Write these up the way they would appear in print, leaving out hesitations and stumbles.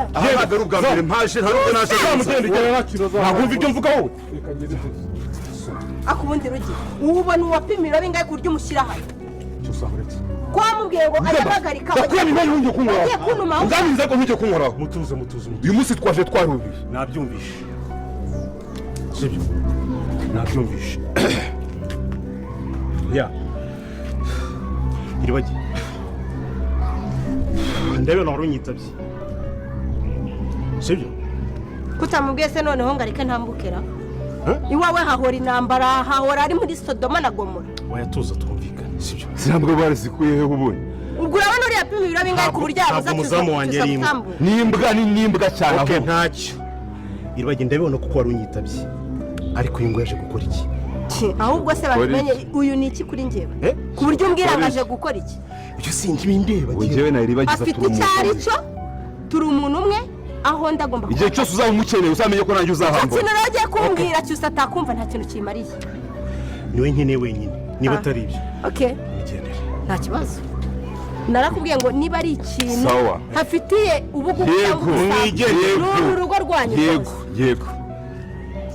Cyusa. Aha ntabwo ari ubwa mbere mpaje, nta nubwo naje. Uzamugenda ugera, nta kibazo. Ntabwo wumva ibyo mvuga wowe. Ako ubundi rugi, ubu ubona uwapima ibiro bingahe ku buryo umushyira hano? Cyusa, uretse. Ko wamubwiye ngo ajye ahagarika? Ndakuramo imyanya, ntujye kunkoraho. Agiye kuntumaho. Ndabizi, ariko ntujye kunkoraho. Mutuze, mutuze, mutuze. Uyu munsi twaje twarubiye. Nabyumvishe, sibyo? Nabyumvishe. Ya Iribagiza, ndabona wari unyitabye, sibyo? Kutamubwiye se noneho ngo areke ntambukera? Eh? Iwawe hahora intambara, hahora ari muri Sodoma na Gomora. Wayatuza, twumvikane, sibyo? Ziriya barazikuye he ubundi? Ubwo urabona uriya apima ibiro bingahe ku buryo yabuza Ntabwo umuzamu wanjye ari imbwa. gutambuka? N'imbwa ni n'imbwa cyane. Okay. Ahubwo Ntacyo Iribagiza, ndabibona kuko wari unyitabye, ariko uyu nguyu yaje gukora iki? Ahubwo se babimenye, uyu ni iki kuri njyewe Eh? ku buryo umbwira ngo aje gukora iki? Ibyo sinjye bindeba. Ubu njyewe na Iribagiza Afite turi icyo ari umuntu. cyo, turi umuntu umwe, aho ndagomba. Igihe cyose uzaba umukeneye, uzamenye ko nanjye Icyo uzahambura. kintu rero ugiye kumbwira cyose atakumva, nta kintu kimariye. Niwe nkeneye wenyine, niba Ah. atari ibyo, Okay. nigendere. Nta kibazo, narakubwiye ngo niba ari ikintu Sawa. hafitiye ubugugu Yego. cyangwa ubusambo, Mwigendere. ni uru rugo rwanyu Yego. rwose. Yego.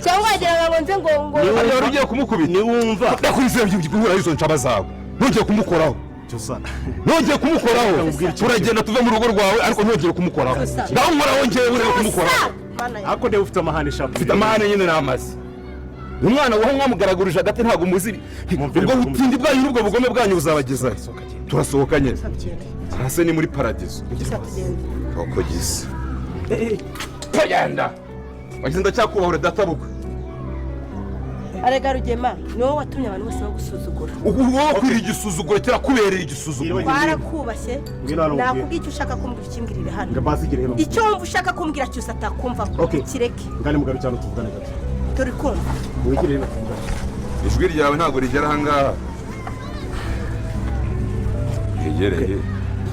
Cyangwa wagira ngo nze ngo Hariya wari ugiye kumukubita. Niwumva. Ndakwizeye guhura izo nshaba zawe, ntugeye kumukoraho. Cyusa. Ntongeye kumukoraho. Turagenda tuve mu rugo rwawe, ariko ntongere kumukoraho. Cyusa. Ndawunkoraho ngewe urebe kumukoraho. Mana yanjye. Ariko ndeba ufite amahane shapu. Mfite amahane nyine, ni amazi umwana waho mwamugaragurije agati, ntabwo muzi. Mumvire. Ubwo butindi bwanyu n'ubwo bugome bwanyu buzabagezaho. Turasohoka nyine, hasi ni muri paradizo. Cyusa, tugende. Uko gisa tugenda wagize, ndacyakubahura databukwe. Arega Rugema, ni wowe watumye abantu bose bagusuzugura. Ubu wowe kwira igisuzuguro kirakubereye igisuzuguro. Twarakubashye. Ngwino hano nkubwire. Nakubwiye, icyo ushaka kumbwira ukimbwirire hano. Ngo basigire hino. Icyo wumva ushaka kumbwira cyose atakumva, Okay. kireke. Ngane mugabe cyane, tuvugane gato. Turi kumva. Wigire hino tuvugane. Ijwi ryawe ntabwo rigera ahangaha, yegereye.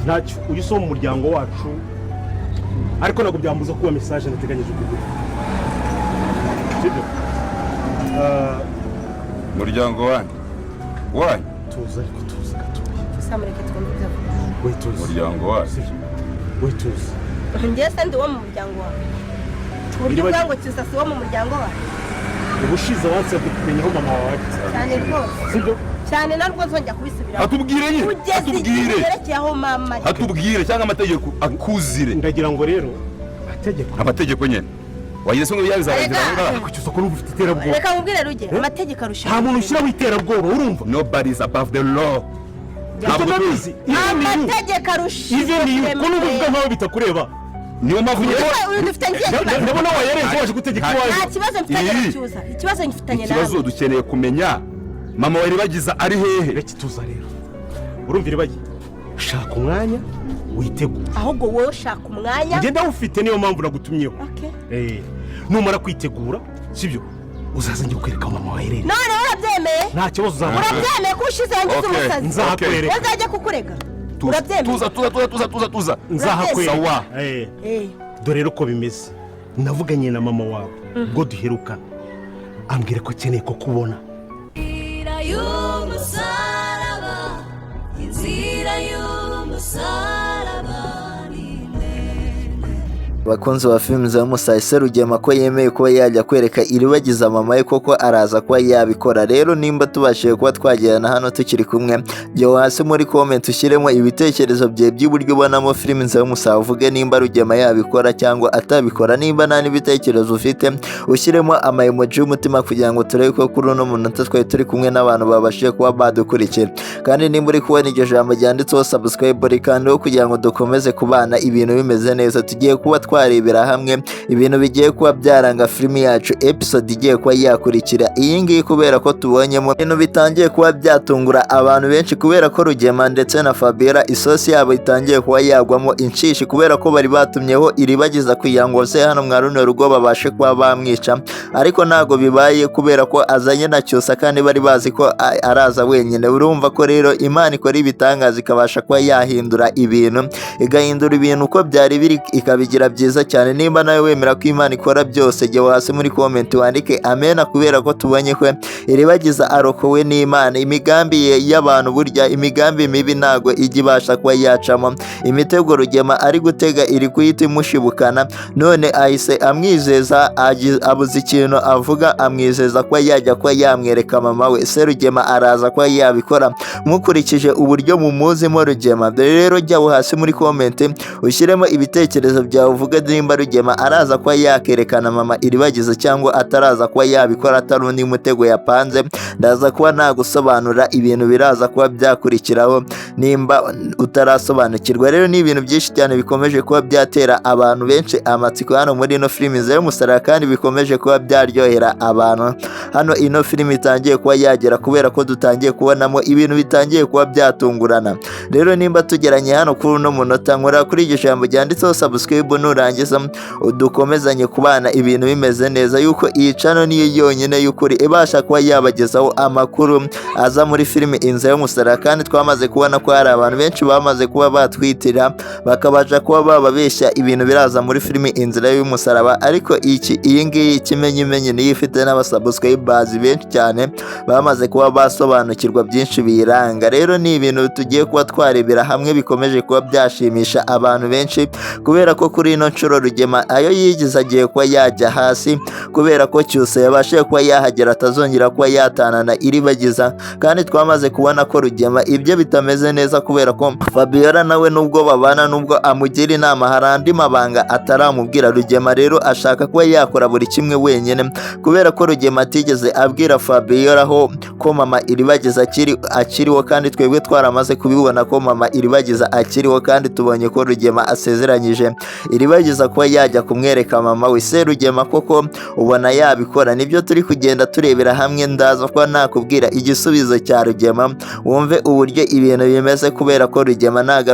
Ntacyo, uyu si wo mu muryango wacu, ariko ntabwo byambuza kuba message nateganyije kuguha, sibyo? Umuryango wanyu wanyu. Tuza, ariko tuza gatoya. Gusa mureke twumve ibyo avuga. We, tuza. Umuryango wanyu. Sibyo? We, tuza. Njye se ndi uwo mu muryango wawe ku buryo uvuga ngo Cyusa si uwo mu muryango wawe? Ubushize wansabye kumenya aho mama wawe ari. Cyane rwose. Sibyo? Cyane, narwo nzongera kubisubiramo. Atubwire nyine. Kugeza igihe Atubwire. yerekeye aho mama ari. Atubwire cyangwa amategeko akuzire. Ndagira ngo rero amategeko Amategeko nyine wagize se ngo bizarangira aho ngaho? Kugeza ko n'ubu ufite iterabwoba. Reka nkubwire Ruge, amategeko arusha. Nta muntu ushyiraho iterabwoba, urumva? Nobody is above the law. Ntabwo ndabizi. Amategeko arusha. Even you, ko n'ubu uvuga nkaho bitakureba. Niyo mpamvu nyine. Uyu dufite ngiye kibazo. Ndabona wayarenze, waje gutegeka iwawe. Nta kibazo mfitanye na Iyi. Cyusa, ikibazo ngifitanye Ikibazo, nawe. dukeneye kumenya mama wa Iribagiza ari hehe. Reka tuza rero, urumva Iribagiza, shaka umwanya witegure. Ahubwo wowe ushaka umwanya. Ngenda awufite, niyo mpamvu nagutumyeho. Okay. Numara kwitegura, sibyo, uzaza njye kukwereka mama wa Irene. None urabyemeye? Nta kibazo, uzaba. Urabyemeye ko ushize yangize Okay. umusazi? Nzahakwereka. Uzajya kukurega. Tuza. Urabyemeye? Tuza, tuza, tuza, tuza, tuza, tuza. Nzahakwereka. Sawa. Dore rero uko bimeze, navuganye na mama wawe ubwo duherukana, ambwira ko akeneye ko kubona. Inzira y'umusaraba, inzira y'umusaraba ni ndende. Abakunzi ba filimi za Musayi, Serugema ko yemeye kuba yajya kwereka Iribagiza mama we, koko araza kuba yabikora? Rero nimba tubashije kuba twagirana hano tukiri kumwe, jya hasi muri comment ushyiremo ibitekerezo byawe by'uburyo ubonamo filimi za Musayi, uvuge nimba Rugema yabikora cyangwa atabikora. Nimba nta n'ibitekerezo ufite, ushyiremo ama emoji y'umutima kugira ngo turebe ko kuri uno munota twari turi kumwe n'abantu babashije kuba badukurikira. Kandi nimba uri kubona iryo jambo ryanditseho subscribe, rikandeho kugira ngo dukomeze kubana ibintu bimeze neza. Tugiye kuba twarebera hamwe ibintu bigiye kuba byaranga filimi yacu, episode igiye kuba yakurikira iyi ngiyi, kubera ko tubonyemo ibintu bitangiye kuba byatungura abantu benshi, kubera ko Rugema ndetse na Fabiola isosi yabo itangiye kuba yagwamo inshishi, kubera ko bari batumyeho Iribagiza kugira ngo bose hano mwa runo rugo babashe kuba bamwica, ariko ntabwo bibaye kubera ko azanye na Cyusa, kandi bari bazi ko araza wenyine. Urumva ko rero Imana ikora ibitangaza, ikabasha kuba yahindura ibintu, igahindura ibintu uko byari biri, ikabigira byiza. byiza cyane. Nimba nawe wemera ko Imana ikora byose, jya hasi muri comment wandike amena, kubera ko tubonye ko Iribagiza arokowe n'Imana. Imigambi ye y'abantu, burya imigambi mibi ntago ijya ibasha kuba yacamo. Imitego Rugema ari gutega iri guhita imushibukana, none ahise amwizeza, abuze ikintu avuga, amwizeza kuba yajya kuba yamwereka mama we. Se Rugema araza kuba yabikora mukurikije uburyo mumuzimo Rugema? Rero jya hasi muri comment ushyiremo ibitekerezo byawe, uvuge nimba Rugema araza kuba yakerekana mama Iribagiza cyangwa ataraza kuba yabikora, atari undi mutego yapanze. Ndaza kuba nagusobanura ibintu biraza kuba byakurikiraho nimba utarasobanukirwa. Rero ni ibintu byinshi cyane bikomeje kuba byatera abantu benshi amatsiko hano muri ino filimi Inzira y'Umusaraba, kandi bikomeje kuba byaryohera abantu hano ino filimi itangiye kuba yagera, kubera ko dutangiye kubonamo ibintu bitangiye kuba byatungurana. Rero nimba tugeranye hano kuri uno munota, nkora kuri iryo jambo ryanditseho subscribe, nurangiza dukomezanye kubana ibintu bimeze neza, yuko iyi channel niyo yonyine y'ukuri ibasha kuba yabagezaho amakuru aza muri filimi Inzira y'Umusaraba. Kandi twamaze kubona ko hari abantu benshi bamaze kuba batwitira, bakabasha kuba bababeshya ibintu biraza muri filimi Inzira y'Umusaraba, ariko iki iyi ngiyi ikimenyimenyi niyo ifite n'abasubscribers benshi cyane bamaze kuba basobanukirwa byinshi biyiranga. Rero ni ibintu tugiye kuba twarebera hamwe bikomeje kuba byashimisha abantu benshi, kubera ko kuri ino nshuro Rugema ayo yigize agiye kuba yajya hasi, kubera ko Cyusa yabashije kuba yahagera, atazongera kuba yatanana Iribagiza. Kandi twamaze kubona ko Rugema ibyo bitameze neza, kubera ko Fabiola nawe nubwo babana, nubwo amugira inama, hari andi mabanga ataramubwira. Rugema rero ashaka kuba yakora buri kimwe wenyine, kubera ko Rugema atigeze abwira Fabiola aho ko mama Iribagiza akiriho, kandi twebwe twaramaze kubibona ko mama Iribagiza akiriho. Kandi tubonye ko Rugema asezeranyije Iribagiza kuba yajya kumwereka mama we. Se Rugema koko ubona yabikora? Nibyo turi kugenda turebera hamwe. Ndaza kuba nakubwira igisubizo cya Rugema, wumve uburyo ibintu bimeze, kubera ko Rugema ntago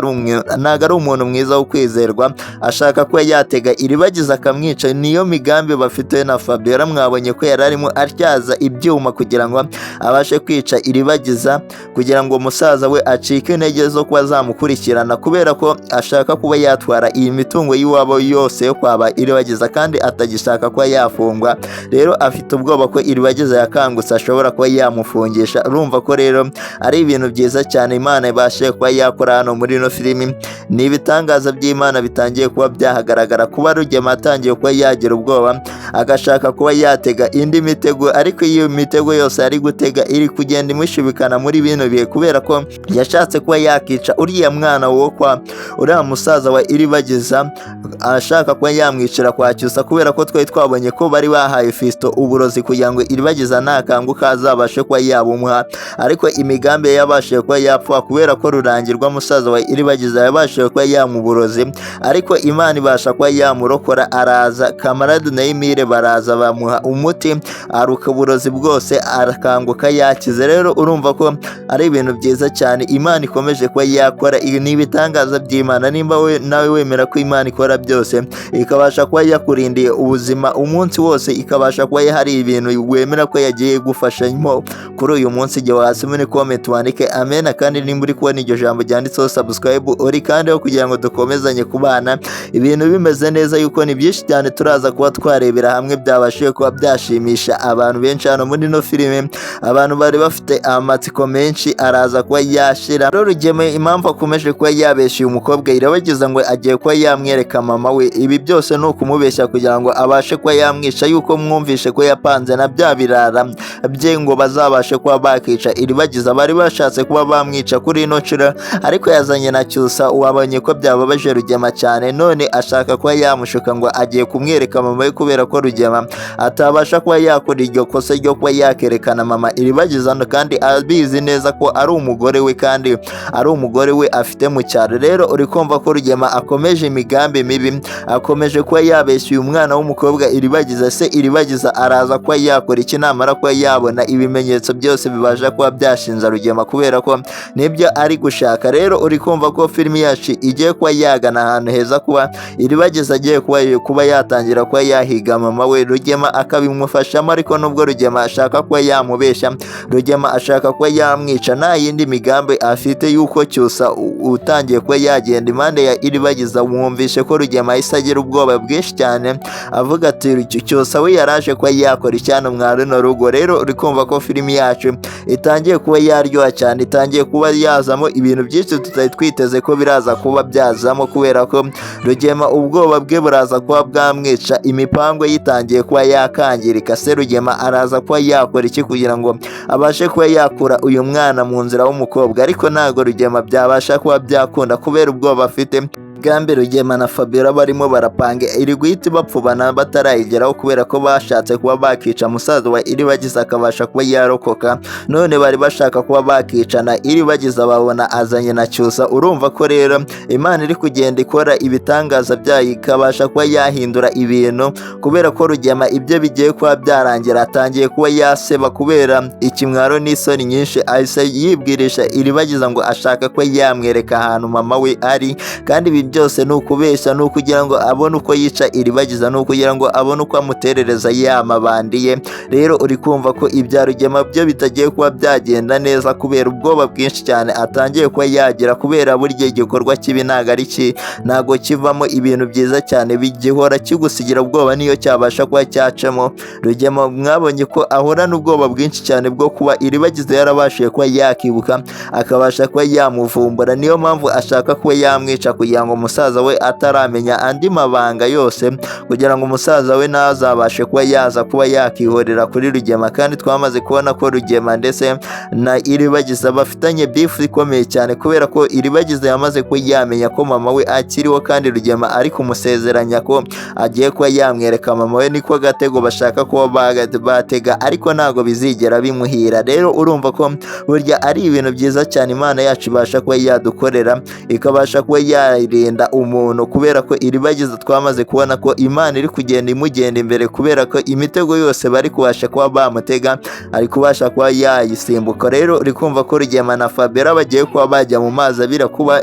ari umuntu mwiza wo kwizerwa. Ashaka kuba yatega Iribagiza akamwica, niyo migambi bafite na Fabiola. Mwabonye ko yari arimo atyaza ibyuma kugira ngo abashe kwica Iribagiza, kugira ngo musaza we acike intege zo kuba azamukurikirana, kubera ko ashaka kuba yatwara iyi mitungo y'iwabo yose yo kwaba Iribagiza, kandi atagishaka kuba yafungwa. Rero afite ubwoba ko Iribagiza yakangutse ashobora kuba yamufungisha. Urumva ko rero ari ibintu byiza cyane Imana ibashije kuba yakora hano muri ino filimi. Ni ibitangaza by'Imana bitangiye kuba byahagaragara, kuba Rugema atangiye kuba yagira ubwoba, agashaka kuba yatega indi mitego, ariko iyo mitego yose ari gutega iri kugenda imushibikana muri bino bihe, kubera ko yashatse kuba yakica uriya mwana wo kwa uriya musaza wa Iribagiza, ashaka kuba yamwicira kwa Cyusa, kubera ko twari twabonye ko bari bahaye Fiston uburozi kugira ngo Iribagiza nakanguka azabashe kuba yabumuha. Ariko imigambi ye yabashije kuba yapfa, kubera ko Rurangirwa musaza wa Iribagiza yabashije kuba yamuburozi, ariko Imana ibasha kuba yamurokora. Araza Kamarade na Emile baraza bamuha umuti, aruka uburozi bwose, arakanguka yakize. Rero urumva ko ari ibintu byiza cyane Imana ikomeje kuba yakora. Ibi ni ibitangaza by'Imana. Nimba we nawe wemera ko Imana ikora byose, ikabasha kuba yakurindiye ubuzima umunsi wose, ikabasha kuba hari ibintu wemera ko yagiye gufashamo kuri uyu munsi, igihe hasi muri comment wandike amena. Kandi nimba uri kubona iryo jambo ryanditseho subscribe, uri kandi kugira ngo dukomezanye kubana ibintu bimeze neza, yuko ni byinshi cyane turaza kuba twarebera hamwe byabashije kuba byashimisha abantu benshi hano muri ino filime. Abantu bari bafite amatsiko menshi araza kuba yashira. Rero Rugema impamvu akomeje kuba yabeshya uyu mukobwa Irabagiza ngo agiye kuba yamwereka mama we, ibi byose ni ukumubeshya kugira ngo abashe kuba yamwica, yuko mwumvishe ko yapanze na bya birara bye ngo bazabashe kuba bakica Iribagiza. Bari bashatse kuba bamwica kuri ino nshuro, ariko yazanye na Cyusa. Wabonye ko byababaje Rugema cyane, none ashaka kuba yamushuka ngo agiye kumwereka mama we, kubera ko Rugema atabasha kuba yakora iryo kosa ryo kuba yakerekana mama Iribagiza, kandi abizi neza ko ari umugore we, kandi ari umugore we afite mu cyaro. Rero uri kumva ko Rugema akomeje imigambi mibi, akomeje kuba yabeshya uyu mwana w'umukobwa Iribagiza. Se Iribagiza araza kuba yakora iki namara kuba yabona ibimenyetso byose bibasha kuba byashinja Rugema, kubera ko nibyo ari gushaka? Rero uri kumva ko filimi yacu igiye kuba yagana ahantu heza, kuba Iribagiza agiye kuba yatangira kuba yahiga mama. mama we. Rugema akabimufashamo, ariko nubwo Rugema ashaka kuba yamubeshya, Rugema ashaka kuba yamwica, nta yindi migambi afite yuko Cyusa utangiye kuba yagenda impande ya Iribagiza. Wumvishe ko Rugema ahise agira ubwoba bwinshi cyane, avuga ati Cyusa we yaraje kuba yakora icyano mwa runo rugo. Rero uri kumva ko filimi yacu itangiye kuba yaryoha cyane, itangiye kuba yazamo ibintu byinshi tutari twiteze ko biraza kuba byazamo, kubera ko Rugema ubwoba bwe buraza kuba bwamwica, imipango yitangiye kuba yakangirika. Se Rugema araza kuba yakora iki kugira ngo abashe kuba yakura uyu mwana mu nzira w'umukobwa? Ariko ntabwo Rugema byabasha kuba byakunda kubera ubwoba afite. Gambe Rugema na Fabiola barimo barapanga iri guhita bapfubana batarayigeraho, kubera ko bashatse kuba bakica musaza wa Iribagiza akabasha kuba yarokoka. None bari bashaka kuba bakicana Iribagiza, babona azanye na Cyusa. Urumva ko rero Imana iri kugenda ikora ibitangaza byayo, ikabasha kuba yahindura ibintu, kubera ko Rugema ibyo bigiye kuba byarangira atangiye kuba yaseba kubera ikimwaro n'isoni nyinshi. Ahise yibwirisha Iribagiza ngo ashaka kuba yamwereka ahantu mama we ari, kandi ibi byose ni ukubeshya, ni ukugira ngo abone uko yica Iribagiza, ni ukugira ngo abone uko amuterereza ya mabandi ye. Rero uri kumva ko ibya Rugema byo bitagiye kuba byagenda neza kubera ubwoba bwinshi cyane atangiye kuba yagira, kubera burya igikorwa kibi ntabwo ari ki, ntabwo kivamo ibintu byiza cyane, bigihora kigusigira ubwoba niyo cyabasha kuba cyacamo. Rugema mwabonye ko ahorana ubwoba bwinshi cyane bwo kuba Iribagiza yarabashije kuba yakibuka akabasha kuba yamuvumbura, niyo mpamvu ashaka kuba yamwica kugira ngo umusaza we ataramenya andi mabanga yose, kugira ngo umusaza we ntazabashe kuba yaza kuba yakihorera kuri Rugema. Kandi twamaze kubona ko Rugema ndetse na Iribagiza bafitanye bifu ikomeye cyane, kubera ko Iribagiza yamaze kuba yamenya ko mama we akiriho, kandi Rugema ari kumusezeranya ko agiye kuba yamwereka mama we. Niko gatego bashaka kuba batega, ariko ntabwo bizigera bimuhira. Rero urumva ko burya ari ibintu byiza cyane Imana yacu ibasha kuba yadukorera, ikabasha kuba yarinda umuntu, kubera ko Iribagiza twamaze kubona ko Imana iri kugenda imugenda imbere, kubera ko imitego yose bari kubasha kuba bamutega ari kubasha kuba yayisimbuka. Rero uri kumva ko Rugema na Fabiola bagiye kuba bajya mu mazi abira kuba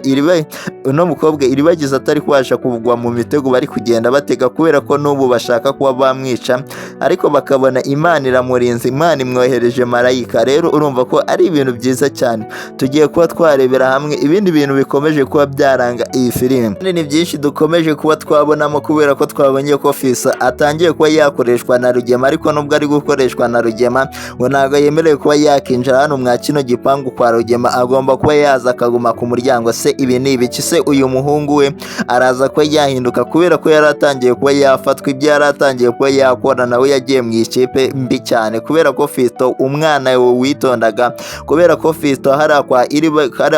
uno mukobwa Iribagiza atari kubasha kugwa mu mitego bari kugenda batega, kubera ko n'ubu bashaka kuba bamwica, ariko bakabona Imana iramurinze, Imana imwohereje marayika. Rero urumva ko ari ibintu byiza cyane. Tugiye kuba twarebera hamwe ibindi bintu bikomeje kuba byaranga iyi filime. Ni byinshi dukomeje kuba twabonamo, kubera ko twabonye ko Fisa atangiye kuba yakoreshwa na Rugema, ariko nubwo ari gukoreshwa na Rugema ngo ntabwo yemerewe kuba yakinjira hano mwa kino gipangu kwa Rugema, agomba kuba yaza akaguma ku muryango. Se ibi ni ibiki? Se uyu muhungu we araza kuba yahinduka, kubera ko yari atangiye kuba yafatwa ibyo yari atangiye kuba yakora, nawe yagiye mu ikipe mbi cyane, kubera ko Fiston umwana we witondaga, kubera ko Fiston hariya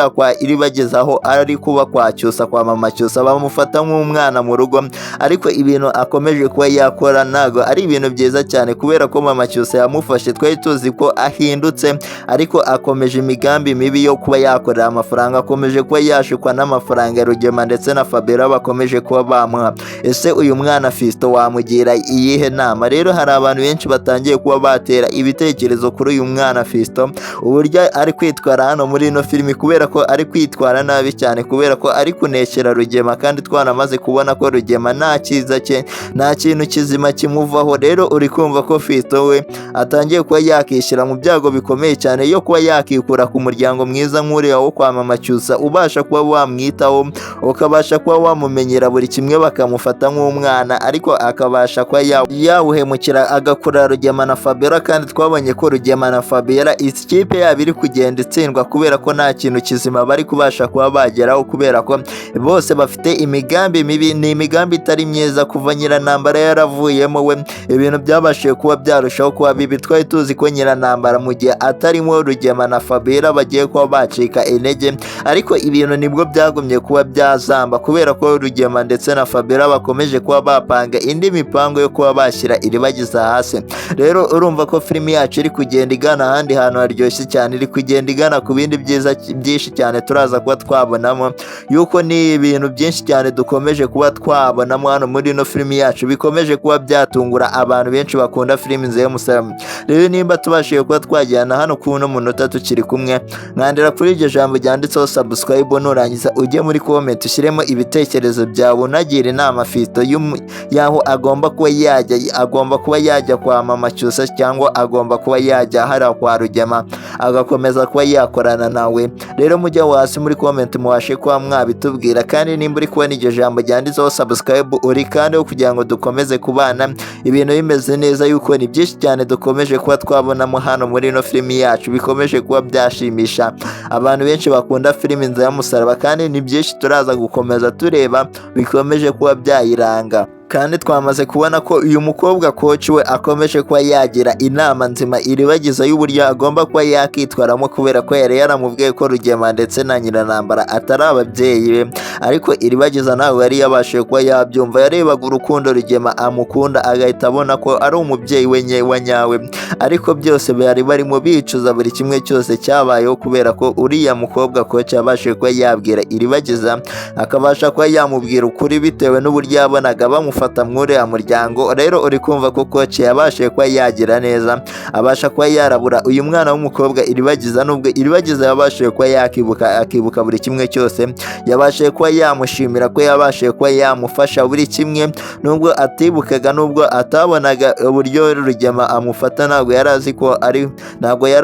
kwa Iribagiza aho ari kuba kwa Cyusa, kwa mama Cyusa, bamufata nk'umwana mu rugo, ariko ibintu akomeje kuba yakora ntabwo ari ibintu byiza cyane, kubera ko mama Cyusa yamufashe twari tuzi ko ahindutse, ariko akomeje imigambi mibi yo kuba yakorera amafaranga, akomeje kuba yashukwa n'amafaranga Rugema ndetse na Fabiola bakomeje kuba bamuha. Ese uyu mwana Fiston wamugira iyihe nama? Rero hari abantu benshi batangiye kuba batera ibitekerezo kuri uyu mwana Fiston, uburyo ari kwitwara hano muri ino filimi, kubera ko ari kwitwara nabi cyane, kubera ko ari kunekera Rugema, kandi twanamaze kubona ko Rugema nta cyiza cye, nta kintu kizima kimuvaho. Rero uri kumva ko Fiston we atangiye kuba yakishyira mu byago bikomeye cyane yo kuba yakikura ku muryango mwiza nk'uriya wo kwa mama Cyusa, ubasha kuba wamwitaho, ukabasha kuba wamumenyera buri kimwe, bakamufata nk'umwana, ariko akabasha kuba yawuhemukira agakura Rugema na Fabiola. Kandi twabonye ko Rugema na Fabiola ikipe yabo iri kugenda itsindwa, kubera ko nta kintu kizima bari kubasha kuba bageraho, kubera ko bose bafite imigambi mibi, ni imigambi itari myiza. Kuva Nyirantambara yaravuyemo we ibintu byabashije kuba byarushaho kuba bibi. Twari tuzi ko Nyirantambara mu gihe atarimo Rugema na Fabiola bagiye kuba bacika intege, ariko ibintu nibwo byagumye kuba byazamba, kubera ko Rugema ndetse na Fabiola bakomeje kuba bapanga indi mipango yo kuba bashyira Iribagiza hasi. Rero urumva ko filimi yacu iri kugenda igana ahandi hantu haryoshye cyane, iri kugenda igana ku bindi byiza byinshi cyane turaza kuba twabonamo, yuko ni ibintu byinshi cyane dukomeje kuba twabonamo hano muri ino filimi yacu bikomeje kuba byatungura abantu benshi bakunda filimi Inzira y'Umusaraba. Rero nimba tubashije kuba twajyana hano ku uno munota tukiri kumwe, mwandira kuri iryo jambo ryanditseho subscribe, nurangiza ujye muri comment ushyiremo ibitekerezo byawe, unagira inama Fiston y'aho agomba kuba yajya. Agomba kuba yajya kwa mama Cyusa cyangwa agomba kuba yajya hariya kwa Rugema agakomeza kuba yakorana nawe? Rero mujye hasi muri comment mubashe kuba mwabitubwira. Kandi nimba uri kubona iryo jambo ryanditseho subscribe, uri kandi kugira ngo dukomeze kubana ibintu bimeze neza, yuko ni byinshi cyane dukomeje kuba twabonamo hano muri ino filimi yacu bikomeje kuba byashimisha abantu benshi bakunda filimi Inzira y'Umusaraba. Kandi ni byinshi turaza gukomeza tureba bikomeje kuba byayiranga. Kandi twamaze kubona ko uyu mukobwa coach we akomeje kuba yagira inama nzima Iribagiza y'uburyo agomba kuba yakitwaramo, kubera ko yari yaramubwiye ko Rugema ndetse na Nyiranambara atari ababyeyi be, ariko Iribagiza ntabwo yari yabashije kuba yabyumva. Yarebaga urukundo Rugema amukunda agahita abona ko ari umubyeyi we wa nyawe, ariko byose bari barimo bicuza buri kimwe cyose cyabayeho, kubera ko uriya mukobwa coach yabashije kuba yabwira Iribagiza, akabasha kuba yamubwira ukuri bitewe n'uburyo yabonaga bamufata mw'uriya muryango. Rero uri kumva ko coach yabashije kuba yagira neza, abasha kuba yarabura uyu mwana w'umukobwa Iribagiza. Nubwo Iribagiza yabashije kuba yakibuka, akibuka buri kimwe cyose, yabashije kuba yamushimira ko yabashije kuba yamufasha buri kimwe, nubwo atibukaga, nubwo atabonaga uburyo Rugema amufata, ntabwo yari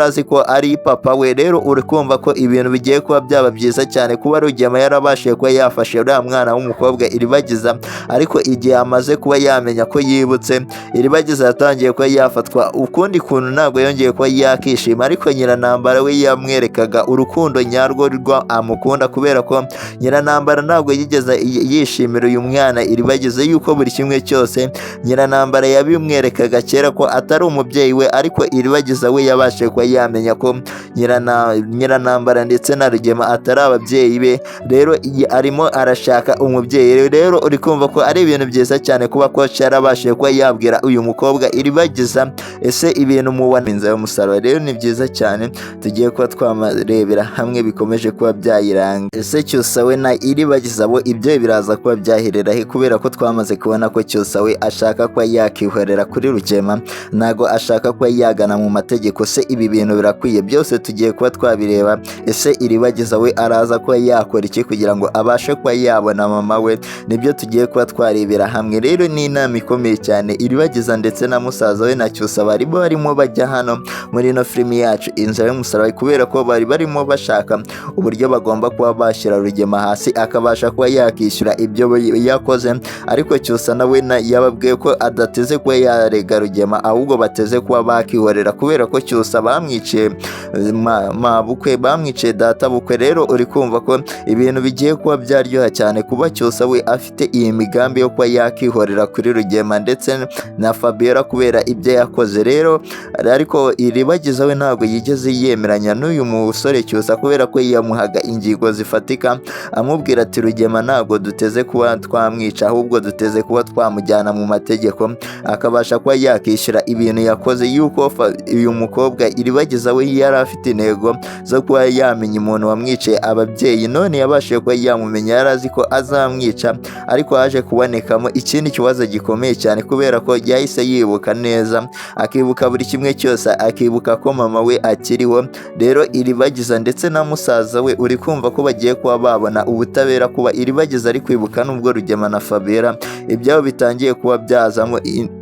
azi ko ari papa we. Rero uri kumva ko ibintu bigiye kuba byaba byiza cyane kuba Rugema yarabashije kuba yafashe uriya mwana w'umukobwa Iribagiza. Ariko igihe amaze kuba yamenya ko yibutse, Iribagiza yatangiye kuba yafatwa ukundi kuntu, ntabwo yongeye kuba yakishima. Ariko Nyiranambara we yamwerekaga urukundo nyarwo rwa amukunda, kubera ko Nyiranambara ntabwo yigeze yishimira uyu mwana Iribagiza, yuko buri kimwe cyose Nyiranambara yabimwerekaga kera ko atari umubyeyi we. Ariko Iribagiza we yabashije kuba yamenya ko Nyiranambara ndetse na Rugema atari ababyeyi be. Rero arimo arashaka umubyeyi. Rero uri kumva ko ari ibintu byiza cyane kuba coach yarabashije kuba yabwira uyu mukobwa Iribagiza. Ese ibintu mubona Inzira y'Umusaraba rero ni byiza cyane tugiye kuba twamarebera hamwe bikomeje kuba byayiranga. Ese Cyusa we na Iribagiza bo ibyo biraza kuba byaherera he? Kubera ko twamaze kubona ko Cyusa we ashaka kuba yakihorera kuri Rugema, ntago ashaka kuba yagana mu mategeko. Se ibi bintu birakwiye? Byose tugiye kuba twabireba. Ese Iribagiza we araza kuba yakora iki kugira ngo abashe kuba yabona mama we? Nibyo tugiye kuba twarebera hamwe. Rero ni inama ikomeye cyane Iribagiza ndetse na musaza we na Cyusa barimo barimo bajya hano muri ino filimi yacu Inzira y'Umusaraba, kubera ko bari barimo bashaka uburyo bagomba kuba bashyira Rugema hasi akabasha kuba yakishyura ibyo yakoze. Ariko Cyusa nawe yababwiye ko adateze kuba yarega Rugema, ahubwo bateze kuba bakihorera, kubera ko Cyusa bamwiciye mabukwe, bamwiciye data bukwe. Rero uri kumva ko ibintu bigiye kuba byaryoha cyane kuba Cyusa we afite iyi migambi yo kuba yakihorera kuri Rugema ndetse na Fabiola kubera ibyo yakoze. Rero ariko Iribagiza we ntabwo yigeze yemeranya n'uyu musore Cyusa, kubera ko yamuhaga ingingo zifatika, amubwira ati: "Rugema ntabwo duteze kuba twamwica, ahubwo duteze kuba twamujyana mu mategeko akabasha kuba yakishyura ibintu yakoze." Yuko uyu mukobwa Iribagiza we yari afite intego zo kuba yamenya umuntu wamwiciye ababyeyi, none yabashije kuba yamumenya. Yari azi ko azamwica, ariko haje kubonekamo ikindi kibazo gikomeye cyane, kubera ko yahise yibuka neza, akibuka buri kimwe cyose, akibuka ko mama we akiriho. Rero Iribagiza ndetse na musaza we uri kumva ko bagiye kuba babona ubutabera, kuba Iribagiza ari kwibuka, nubwo Rugema na Fabiola ibyabo bitangiye kuba byazamo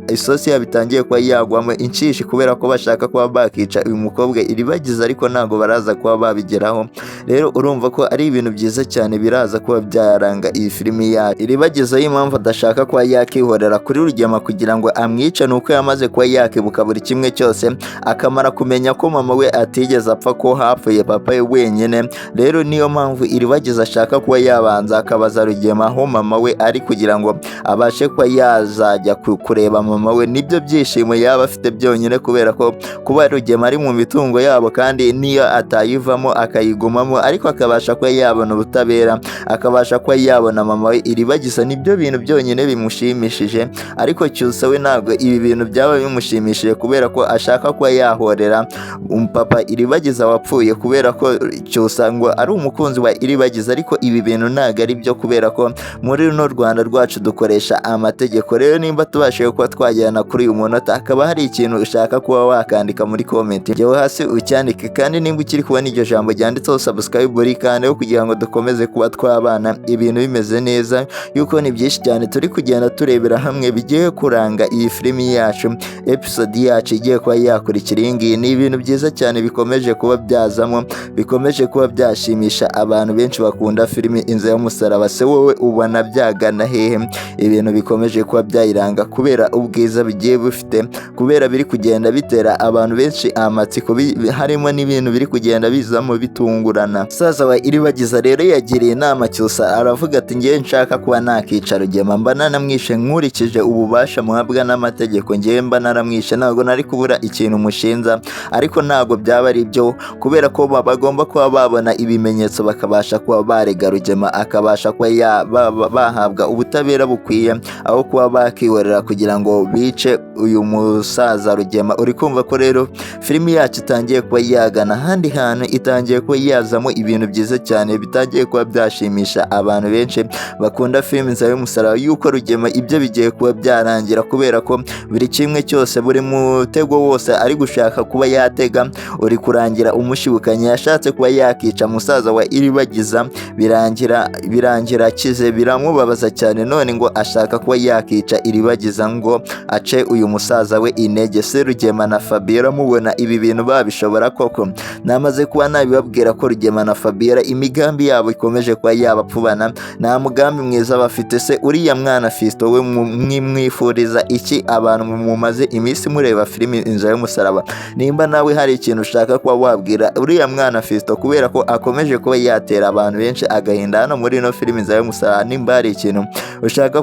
isosi yabo itangiye kuba yagwamo inshishi, kubera ko bashaka kuba bakica uyu mukobwa Iribagiza, ariko ntabwo baraza kuba babigeraho. Rero urumva ko ari ibintu byiza cyane biraza kuba byaranga iyi filimi yacu. Iribagiza impamvu adashaka kuba yakihorera kuri Rugema kugira ngo amwice ni uko yamaze kuba yakibuka buri kimwe cyose, akamara kumenya ko mama we atigeze apfa, ko hapfuye papa we wenyine. Rero niyo mpamvu Iribagiza ashaka kuba yabanza akabaza Rugema aho mama we ari, kugira ngo abashe kuba yazajya kureba mama we. mama we nibyo byishimo yaba afite byonyine, kubera ko kuba Rugema ari mu mitungo yabo kandi niyo atayivamo akayigumamo, ariko akabasha kuba yabona ubutabera, akabasha kuba yabona mama we Iribagiza, nibyo bintu byonyine bimushimishije. Ariko Cyusa we ntabwo ibi bintu byaba bimushimishije, kubera ko ashaka kuba yahorera umupapa Iribagiza wapfuye, kubera ko Cyusa ngo ari umukunzi wa Iribagiza. Ariko ibi bintu ntabwo ari byo, kubera ko muri runo Rwanda rwacu dukoresha amategeko. Rero nimba tubashije kuba twagirana kuri uyu munota, hakaba hari ikintu ushaka kuba wakandika muri comment, jyewe hasi ucyandike. Kandi nimba ukiri kubona iryo jambo ryanditseho subscribe, urikandeho kugira ngo dukomeze kuba twabana ibintu bimeze neza, yuko ni byinshi cyane turi kugenda turebera hamwe bigiye kuranga iyi filimi yacu. Episode yacu igiye kuba yakurikira iyi ngiyi ni ibintu byiza cyane bikomeje kuba byazamo, bikomeje kuba byashimisha abantu benshi bakunda filimi Inzira y'Umusaraba. Se wowe ubona byagana hehe? Ibintu bikomeje kuba byayiranga kubera ubwiza bigiye bifite, kubera biri kugenda bitera abantu benshi amatsiko, harimo n'ibintu biri kugenda bizamo bitungurana. Musaza wa Iribagiza rero yagiriye inama Cyusa, aravuga ati: "Ngewe nshaka kuba nakica Rugema mba nanamwishe, nkurikije ububasha muhabwa n'amategeko. Ngewe mba naramwishe, ntabwo nari kubura ikintu mushinza." Ariko ntabwo byaba ari byo, kubera ko bagomba kuba babona ibimenyetso bakabasha kuba barega Rugema, akabasha kuba bahabwa ubutabera bukwiye, aho kuba bakihorera kugira ngo bice uyu musaza Rugema. Uri kumva ko rero filimi yacu itangiye kuba yagana ahandi hantu, itangiye kuba yazamo ibintu byiza cyane bitangiye kuba byashimisha abantu benshi bakunda filimi Inzira y'Umusaraba, yuko Rugema ibyo bigiye kuba byarangira, kubera ko buri kimwe cyose, buri mutego wose ari gushaka kuba yatega uri kurangira umushibukanye. Yashatse kuba yakica musaza wa Iribagiza, birangira akize, biramubabaza cyane. None ngo ashaka kuba yakica Iribagiza ngo ace uyu musaza we intege. Se Rugema na Fabiola mubona ibi bintu babishobora koko? Namaze kuba nabibabwira ko Rugema na Fabiola imigambi yabo ikomeje kuba yabapfubana, nta mugambi mwiza bafite. Se uriya mwana Fiston we mwimwifuriza iki? Abantu mumaze iminsi mureba filimi Inzira y'Umusaraba, nimba nawe hari ikintu ushaka kuba wabwira uriya mwana Fiston, kubera ko akomeje kuba yatera abantu benshi agahinda hano muri ino filimi Inzira y'Umusaraba, nimba hari ikintu ushaka.